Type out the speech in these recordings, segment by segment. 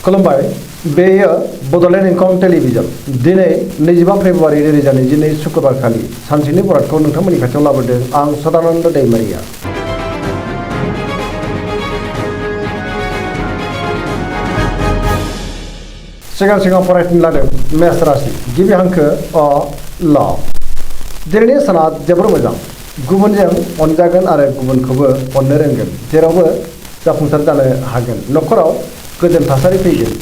खुलुमबाय बेयो बड'लेण्ड इंखं टेलिभिजन दिनै 25 फेब्रुवारि 2022 शुक्रबार खालि सानसेनि बरादखौ नोंथांमोननि खाथियाव लाबोदों आं सदानन्द दैमारिया। सिगां फरायफिन लादों मेष राशि गिबि हांखो अ ल दिनैनि साना जोबोर मोजां गुबुनजों अनजागोन आरो गुबुनखौबो अननो रोंगोन जेरावबो जाफुंसार जानो हागोन न'खराव गोजोन थासारि फैगोन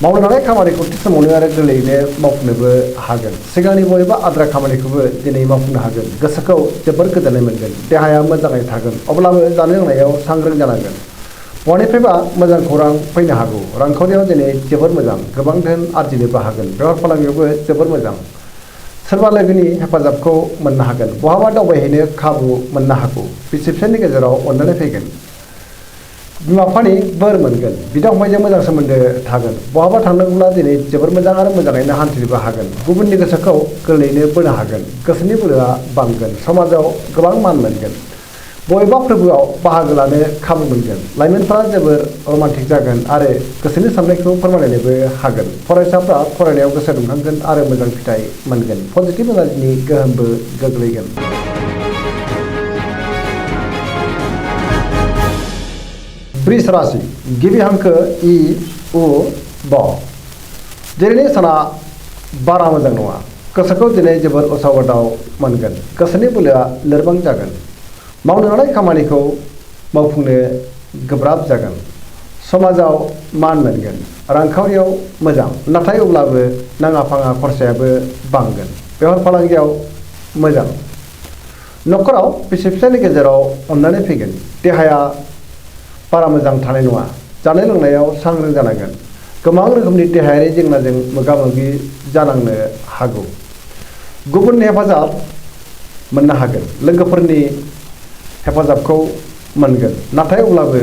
मावनो लानाय खामानिखौ थि समावनो आरो गोरलैयैनो मावफुंनोबो हागोन सिगांनि बबेबा आद्रा खामानिखौबो दिनै मावफुंनो हागोन गोसोखौ जोबोर गोजोननाय मोनगोन देहाया मोजाङै थागोन अब्लाबो जानाय लोंनायाव सांग्रां जानांगोन बहानिफ्रायबा मोजां खौरां फैनो हागौ रांखावरियाव दिनै जोबोर मोजां गोबां धोन आरजिनोबो हागोन बेफार फालांगियावबो जोबोर मोजां सोरबा लोगोनि हेफाजाबखौ मोननो हागोन बहाबा दावबायहैनो खाबु मोननो हागौ बिसि फिसायनि गेजेराव अनलायनाय फैगोन बिमा बिफानि बोर मोनगोन बिदा फंबायजों मोजां सोमोन्दो थागोन बहाबा थांनांगौब्ला दिनै जोबोर मोजां आरो मोजाङैनो हान्थिनोबो हागोन गुबुननि गोसोखौ गोरलैयैनो बोनो हागोन गोसोनि बोलोआ बांगोन समाजाव गोबां मान मोनगोन बबेबा फोरबोआव बाहागो लानो खाबु मोनगोन लाइमोनफोरा जोबोर रमान्टिक जागोन आरो गोसोनि साननायखौ फोरमायलायनोबो हागोन फरायसाफ्रा फरायनायाव गोसो दुंखांगोन आरो मोजां फिथाइ मोनगोन पजिटिभ एनार्जिनि गोहोमबो गोग्लैगोन। वृष राशि गिबि हांखो इ उ ब दिनैनि साना बारा मोजां नङा गोसोखौ दिनै जोबोर उसाव बादाव मोनगोन गोसोनि बोलोआ लोरबां जागोन मावनो लानाय खामानिखौ मावफुंनो गोब्राब जागोन समाजाव मान मोनगोन रांखावरियाव मोजां नाथाय अब्लाबो नाङा फाङा खरसायाबो बांगोन बेफार फालांगियाव मोजां न'खराव बिसि फिसायनि गेजेराव अननानै फैगोन देहाया बारा मोजां थानाय नङा जानाय लोंनायाव सांग्रां जानांगोन गोबां रोखोमनि देहायारि जेंनाजों मोगा मोगि जानांनो हागौ गुबुननि हेफाजाब मोननो हागोन लोगोफोरनि हेफाजाबखौ मोनगोन नाथाय अब्लाबो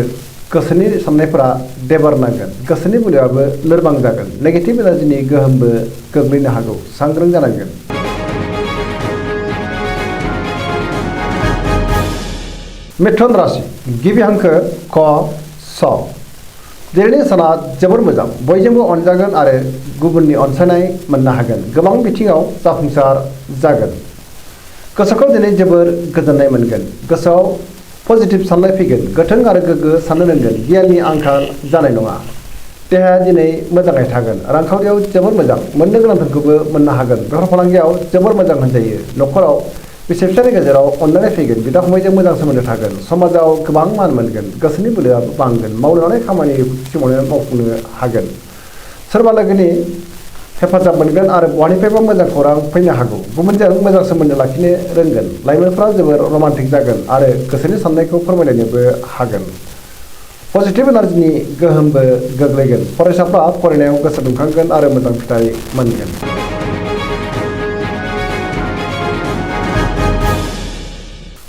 गोसोनि साननायफोरा देबारनांगोन गोसोनि बोलोआबो लोरबां जागोन नेगेटिभ एनार्जिनि गोहोमबो गोग्लैनो हागौ सांग्रां जानांगोन। मिथुन राशि गिबि हांखो क स दिनैनि साना जोबोर मोजां बयजोंबो अनजागोन आरो गुबुननि अनसायनाय मोननो हागोन गोबां बिथिङाव जाफुंसार जागोन गोसोखौ दिनै जोबोर गोजोननाय मोनगोन गोसोआव पजिटिभ साननाय फैगोन गोथों आरो गोग्गो साननो रोंगोन गियाननि आंखाल जानाय नङा देहाया दिनै मोजाङै थागोन रांखावरियाव जोबोर मोजां मोननो गोनां धोनखौबो मोननो हागोन बेफार फालांगियाव जोबोर मोजां होनजायो न'खराव बिसि फिसायनि गेजेराव अनलायनाय फैगोन बिदा फंबायजों मोजां सोमोन्दो थागोन समाजाव गोबां मान मोनगोन गोसोनि बोलोआ बांगोन मावनो लानाय खामानि समावनो मावफुंनो हागोन सोरबा लोगोनि हेफाजाब मोनगोन आरो बहानिफ्रायबा मोजां खौरां फैनो हागौ गुबुनजों मोजां सोमोन्दो लाखिनो रोंगोन लाइमोनफ्रा जोबोर रमान्टिक जागोन आरो गोसोनि साननायखौ फोरमायलायनोबो हागोन पजिटिभ एनार्जिनि गोहोमबो गोग्लैगोन फरायसाफ्रा फरायनायाव गोसो दुंखांगोन आरो मोजां फिथाइ मोनगोन।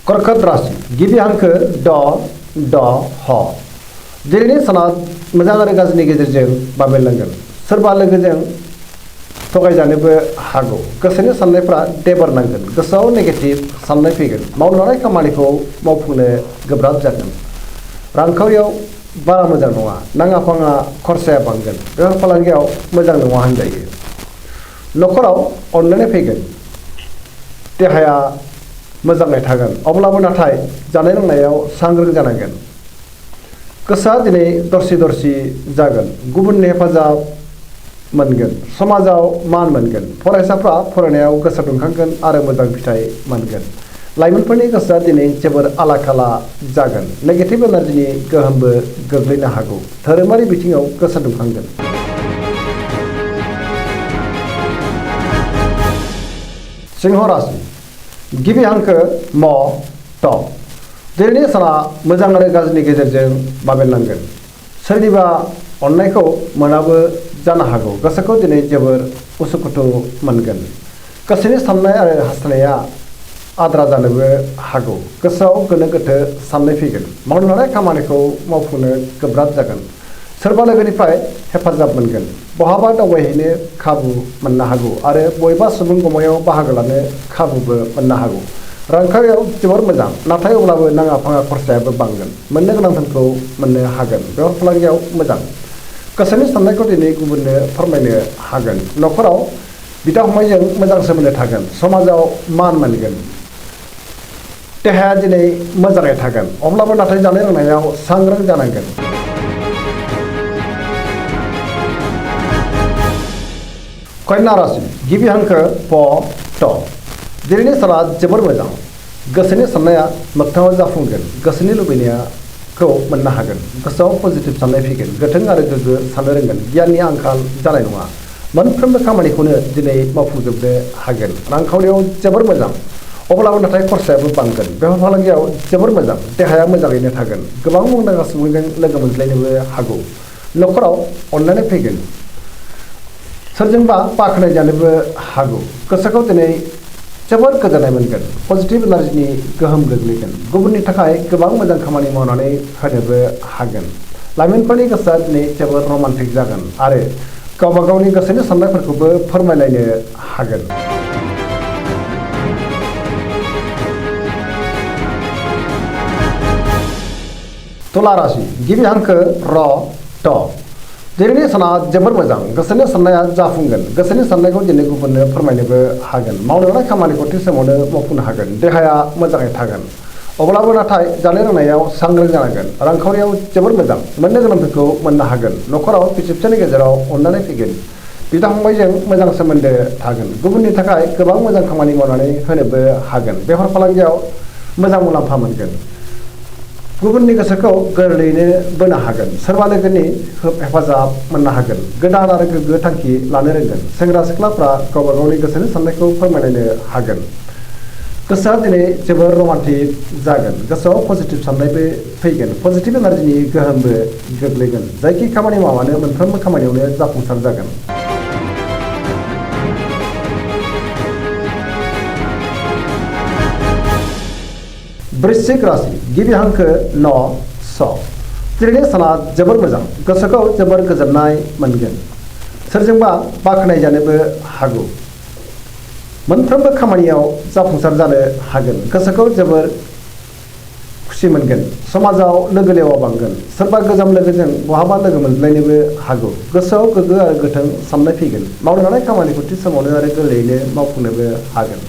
कर्कट राशि गिबि हांखो ड ह दिनैनि साना मोजां आरो गाज्रिनि गेजेरजों बाबेनलांगोन सोरबा लोगोजों थगायजानोबो हागौ गोसोनि साननायफ्रा देबारनांगोन गोसोआव नेगेटिभ साननाय फैगोन मावनो लानाय खामानिखौ मावफुंनो गोब्राब जागोन रांखावरियाव बारा मोजां नङा नाङा फाङा खरसाया बांगोन बेफार फालांगियाव मोजां नङा होनजायो न'खराव अनलायनाय फैगोन देहाया मोजाङै थागोन अब्लाबो नाथाय जानाय लोंनायाव सांग्रां जानांगोन गोसोआ दिनै दरसि जागोन गुबुननि हेफाजाब मोनगोन समाजाव मान मोनगोन फरायसाफ्रा फरायनायाव गोसो दुंखांगोन आरो मोजां फिथाइ मोनगोन लाइमोनफोरनि गोसोआ दिनै जोबोर आला खाला जागोन नेगेटिभ एनार्जिनि गोहोमबो गोग्लैनो हागौ धोरोमारि बिथिङाव गोसो दुंखांगोन। सिंह राशि गिबि हांखो म ट दिनैनि साना मोजां आरो गाज्रिनि गेजेरजों बाबेनलांगोन सोरनिबा अननायखौ मोनाबो जानो हागौ गोसोखौ दिनै जोबोर उसुखुथु मोनगोन गोसोनि साननाय आरो हास्थायनाया आद्रा जानोबो हागौ गोसोआव गोनो गोथो साननाय फैगोन मावनो लानाय खामानिखौ मावफुंनो गोब्राब जागोन सोरबा लोगोनिफ्राय हेफाजाब मोनगोन बहाबा दावबायहैनो खाबु मोननो हागौ आरो बबेबा सुबुं गमायाव बाहागो लानो खाबुबो मोननो हागौ रांखावरियाव जोबोर मोजां नाथाय अब्लाबो नाङा फाङा खरसायाबो बांगोन मोननो गोनां धोनखौ मोननो हागोन बेफार फालांगियाव मोजां गोसोनि साननायखौ दिनै गुबुननो फोरमायनो हागोन। न'खराव बिदा फंबायजों मोजां सोमोन्दो थागोन, समाजाव मान मोनगोन, देहाया दिनै मोजाङै थागोन। अब्लाबो नाथाय जानाय लोंनायाव सांग्रां जानांगोन। कन्या राशि गिबि हांखो प ट। दिनैनि साना जोबोर मोजां। गोसोनि साननाया मोगथाङाव जाफुंगोन। गोसोनि लुबैनायखौ मोननो हागोन। गोसोआव पजिटिभ साननाय फैगोन। गोथों आरो गोग्गो साननो रोंगोन। गियाननि आंखाल जानाय नङा। मोनफ्रोमबो खामानिखौनो दिनै मावफुंजोबनो हागोन। रांखावरियाव जोबोर मोजां। अब्लाबो नाथाय खरसायाबो बांगोन। बेफार फालांगियाव जोबोर मोजां। देहाया मोजाङैनो थागोन। गोबां मुंदांखा सुबुंजों लोगो मोनज्लायनोबो हागौ। न'खराव अनलायनाय फैगोन। सोरजोंबा बाख्नाय जानोबो हागौ। गोसोखौ दिनै जोबोर गोजोननाय मोनगोन। पजिटिभ एनार्जिनि गोहोम गोग्लैगोन। गुबुननि थाखाय गोबां मोजां खामानि मावनानै होनोबो हागोन। लाइमोनफोरनि गोसोआ दिनै जोबोर रमान्टिक जागोन आरो गावबा गावनि गोसोनि साननायफोरखौबो फोरमायलायनो हागोन। तुला राशि गिबि हांखो र ट। दिनैनि साना जोबोर मोजां। गोसोनि साननाया जाफुंगोन। गोसोनि साननायखौ दिनै गुबुननो फोरमायनोबो हागोन। मावनो लानाय खामानिखौ थि समावनो मावफुंनो हागोन। देहाया मोजाङै थागोन। अब्लाबो नाथाय जानाय लोंनायाव सांग्रां जानांगोन। रांखावरियाव जोबोर मोजां। मोननो गोनांफोरखौ मोननो हागोन। न'खराव बिसि फिसायनि गेजेराव अनलायनाय फैगोन। बिदा फंबायजों मोजां सोमोन्दो थागोन। गुबुननि थाखाय गोबां मोजां खामानि मावनानै होनोबो हागोन। बेफार फालांगियाव मोजां मुलाम्फा मोनगोन। गुबुननि गोसोखौ गोरलैयैनो बोनो हागोन। सोरबा लोगोनि हेफाजाब मोननो हागोन। गोदान आरो गोग्गो थांखि लानो रोंगोन। सेंग्रा सिख्लाफ्रा गावबा गावनि गोसोनि साननायखौ फोरमायलायनो हागोन। गोसोआ दिनै जोबोर रमान्टिक जागोन। गोसोआव पजिटिभ साननायबो फैगोन। पजिटिभ एनार्जिनि गोहोमबो गोग्लैगोन। जायखि खामानि मावानो मोनफ्रोमबो खामानियावनो जाफुंसार जागोन। वृश्चिक राशि गिबि हांखो न स। दिनैनि साना जोबोर मोजां। गोसोखौ जोबोर गोजोननाय मोनगोन। सोरजोंबा बाख्नाय जानोबो हागौ। मोनफ्रोमबो खामानियाव जाफुंसार जानो हागोन। गोसोखौ जोबोर खुसि मोनगोन। समाजाव लोगो लेवा बांगोन। सोरबा गोजाम लोगोजों बहाबा लोगो मोनज्लायनोबो हागौ। गोसोआव गोग्गो आरो गोथों साननाय फैगोन। मावनो लानाय खामानिखौ थि समावनो आरो गोरलैयैनो मावफुंनोबो हागोन।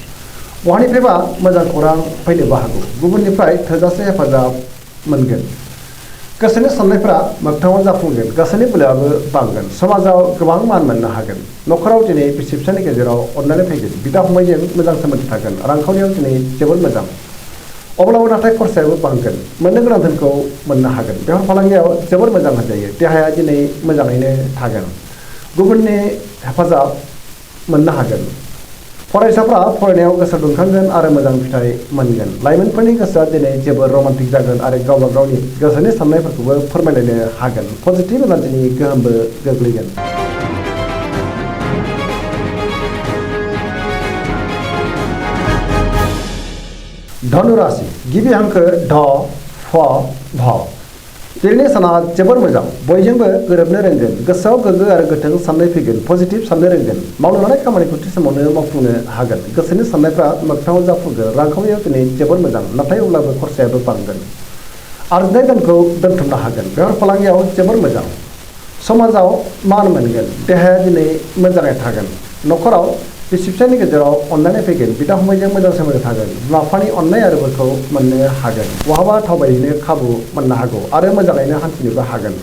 बहानिफ्रायबा मोजां खौरां फैनोबो हागौ। गुबुननिफ्राय थोजासे हेफाजाब मोनगोन। गोसोनि साननायफ्रा मोगथाङाव जाफुंगोन। गोसोनि बोलोआबो बांगोन। समाजाव गोबां मान मोननो हागोन। न'खराव दिनै बिसि फिसायनि गेजेराव अनलायनाय फैगोन। बिदा फंबायजों मोजां सोमोन्दो थागोन। रांखावरियाव दिनै जोबोर मोजां। अब्लाबो नाथाय खरसायाबो बांगोन। मोननो गोनां धोनखौ मोननो हागोन। बेफार फालांगियाव जोबोर मोजां होनजायो। देहाया दिनै मोजाङैनो थागोन। गुबुननि हेफाजाब मोननो हागोन। फरायसाफ्रा फरायनायाव गोसो दुंखांगोन आरो मोजां फिथाइ मोनगोन। लाइमोनफोरनि गोसोआ दिनै जोबोर रमान्टिक जागोन आरो गावबा गावनि गोसोनि साननायफोरखौबो फोरमायलायनो हागोन। पजिटिभ एनार्जिनि गोहोमबो गोग्लैगोन। धनु राशि गिबि हांखो ढ फ भ। दिनैनि साना जोबोर मोजां। बयजोंबो गोरोबनो रोंगोन। गोसोआव गोग्गो आरो गोथों साननाय फैगोन। पजिटिभ साननो रोंगोन। मावनो लानाय खामानिखौ थि समावनो मावफुंनो हागोन। गोसोनि साननायफ्रा मोगथाङाव जाफुंगोन। रांखावरियाव दिनै जोबोर मोजां। नाथाय अब्लाबो खरसायाबो बांगोन। आरजिनाय धोनखौ दोनथुमनो हागोन। बेफार फालांगियाव जोबोर मोजां। समाजाव मान मोनगोन। देहाया दिनै मोजाङै थागोन। न'खराव बिसि फिसायनि गेजेराव अनलायनाय फैगोन। बिदा फंबायजों मोजां सोमोन्दो थागोन। बिमा बिफानि अननाय आरो बोरखौ मोननो हागोन। बहाबा दावबायहैनो खाबु मोननो हागौ आरो मोजाङैनो हान्थिनोबो हागोन।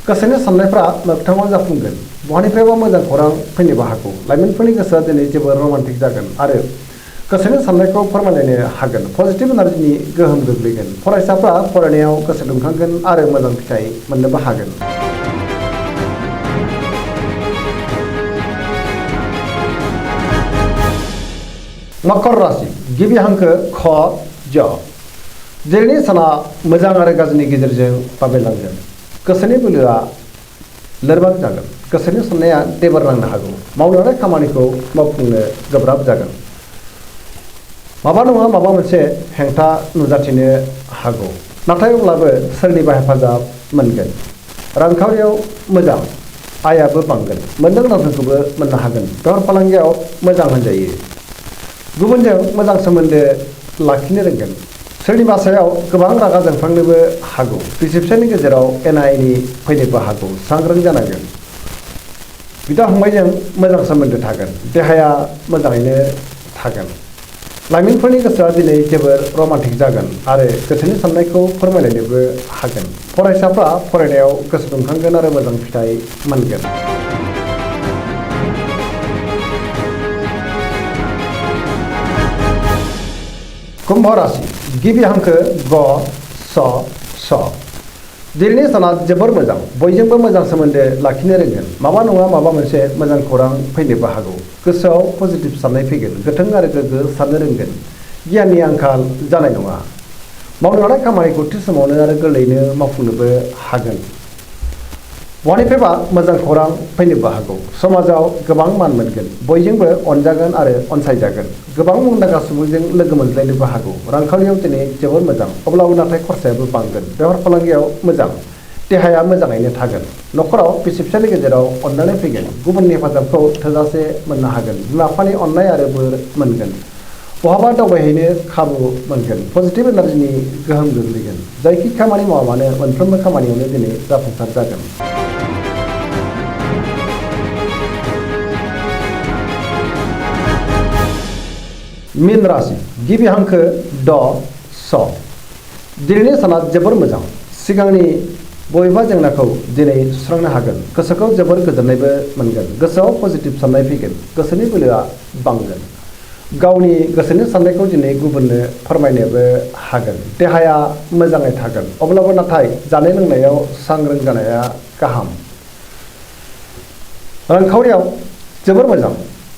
गोसोनि साननायफ्रा मोगथाङाव जाफुंगोन। बहानिफ्रायबा मोजां खौरां फैनोबो हागौ। लाइमोनफोरनि गोसोआ दिनै जोबोर रमान्टिक जागोन आरो गोसोनि साननायखौ फोरमायलायनो हागोन। पजिटिभ एनार्जिनि गोहोम गोग्लैगोन। फरायसाफ्रा फरायनायाव गोसो दुंखांगोन आरो मोजां फिथाइ मोननोबो हागोन। मकर राशि गिबि हांखो ख ज। दिनैनि साना मोजां आरो गाज्रिनि गेजेरजों बाबेरलांगोन। गोसोनि बोलोआ लोरबां जागोन। गोसोनि साननाया देबार नांनो हागौ। मावनो लानाय खामानिखौ मावफुंनो गोब्राब जागोन। माबा नङा माबा मोनसे हेंथा नुजाथिनो हागौ। नाथाय अब्लाबो सोरनिबा हेफाजाब मोनगोन। रांखावरियाव मोजां। आयाबो बांगोन। मोननो गोनांफोरखौबो मोननो हागोन। बेफार फालांगियाव मोजां होनजायो। गुबुनजों मोजां सोमोन्दो लाखिनो रोंगोन। सोरनिबा सायाव गोबां रागा जोंफ्लांनोबो हागौ। बिसि-फिसायनि गेजेराव एना-एनि फैनोबो हागौ। सांग्रां जानांगोन। बिदा-फंबायजों मोजां सोमोन्दो थागोन। देहाया मोजाङैनो थागोन। लाइमोनफोरनि गोसोआ दिनै जोबोर रमान्टिक जागोन आरो गोसोनि साननायखौ फोरमायलायनोबो हागोन। फरायसाफ्रा फरायनायाव गोसो दुंखांगोन आरो मोजां फिथाइ मोनगोन। कुम्भ राशि गिबि हांखो ग स स। दिनैनि साना जोबोर मोजां। बयजोंबो मोजां सोमोन्दो लाखिनो रोंगोन। माबा नङा माबा मोनसे मोजां खौरां फैनोबो हागौ। गोसोआव पजिटिभ साननाय फैगोन। गोथों आरो गोग्गो साननो रोंगोन। गियाननि आंखाल जानाय नङा। मावनो लानाय खामानिखौ थि समावनो आरो गोरलैयैनो मावफुंनोबो हागोन। बहानिफ्रायबा मोजां खौरां फैनोबो हागौ। समाजाव गोबां मान मोनगोन। बयजोंबो अनजागोन आरो अनसायजागोन। गोबां मुंदांखा सुबुंजों लोगो मोनज्लायनोबो हागौ। रांखावरियाव दिनै जोबोर मोजां। अब्लाबो नाथाय खरसायाबो बांगोन। बेफार फालांगियाव मोजां। देहाया मोजाङैनो थागोन। न'खराव बिसि-फिसायनि गेजेराव अननानै फैगोन। गुबुननि हेफाजाबखौ थोजासे मोननो हागोन। बिमा-बिफानि अननाय आरो बोर मोनगोन। बहाबा दावबायहैनो खाबु मोनगोन। पजिटिभ एनार्जिनि गोहोम गोग्लैगोन। जायखि खामानि मावा मानो मोनफ्रोमबो खामानियावनो दिनै जाफुंसार जागोन। मीन राशि गिबि हांखो ड स। दिनैनि साना जोबोर मोजां। सिगांनि बबेबा जेंनाखौ दिनै सुस्रांनो हागोन। गोसोखौ जोबोर गोजोननायबो मोनगोन। गोसोआव पजिटिभ साननाय फैगोन। गोसोनि बोलोआ बांगोन। गावनि गोसोनि साननायखौ दिनै गुबुननो फोरमायनोबो हागोन। देहाया मोजाङै थागोन। अब्लाबो नाथाय जानाय लोंनायाव सांग्रां जानाया गाहाम। रांखावरियाव जोबोर मोजां।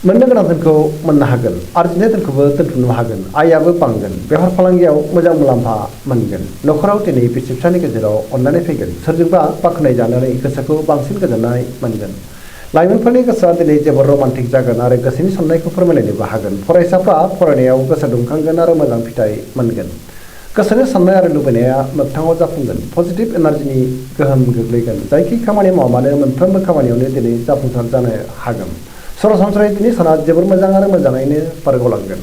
मोननो गोनां धोनखौ मोननो हागोन। आरजिनाय धोनखौबो दोनथुमनो हागोन। आयआबो बांगोन। बेफार फालांगियाव मोजां मुलाम्फा मोनगोन। न'खराव दिनै बिसि-फिसायनि गेजेराव अननानै फैगोन। सोरजोंबा बाख्नाय जानानै गोसोखौ बांसिन गोजोननाय मोनगोन। लाइमोनफोरनि गोसोआ दिनै जोबोर रमान्टिक जागोन आरो गोसोनि साननायखौ फोरमायलायनोबो हागोन। फरायसाफ्रा फरायनायाव गोसो दुंखांगोन आरो मोजां फिथाइ मोनगोन। गोसोनि साननाय आरो लुबैनाया मोगथाङाव जाफुंगोन। पजिटिभ एनार्जिनि गोहोम गोग्लैगोन। जायखि खामानि मावा मानो मोनफ्रोमबो खामानियावनो दिनै जाफुंसार जानो हागोन। सरासनस्रायै दिनै साना जोबोर मोजां आरो मोजाङैनो बारग'लांगोन।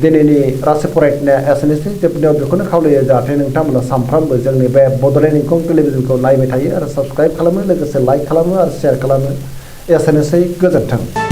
दिनैनि राशि फरायनाया एसेनोसै। जोबनायाव बेखौनो खावलायो जाहाथे नोंथांमोना सानफ्रामबो जोंनि बे बड'लेण्ड इंखं टेलिभिजनखौ नायबाय थायो आरो साबस्क्राइब खालामो, लोगोसे लाइक खालामो आरो शेयार खालामो। एसेनोसै, गोजोन्थों।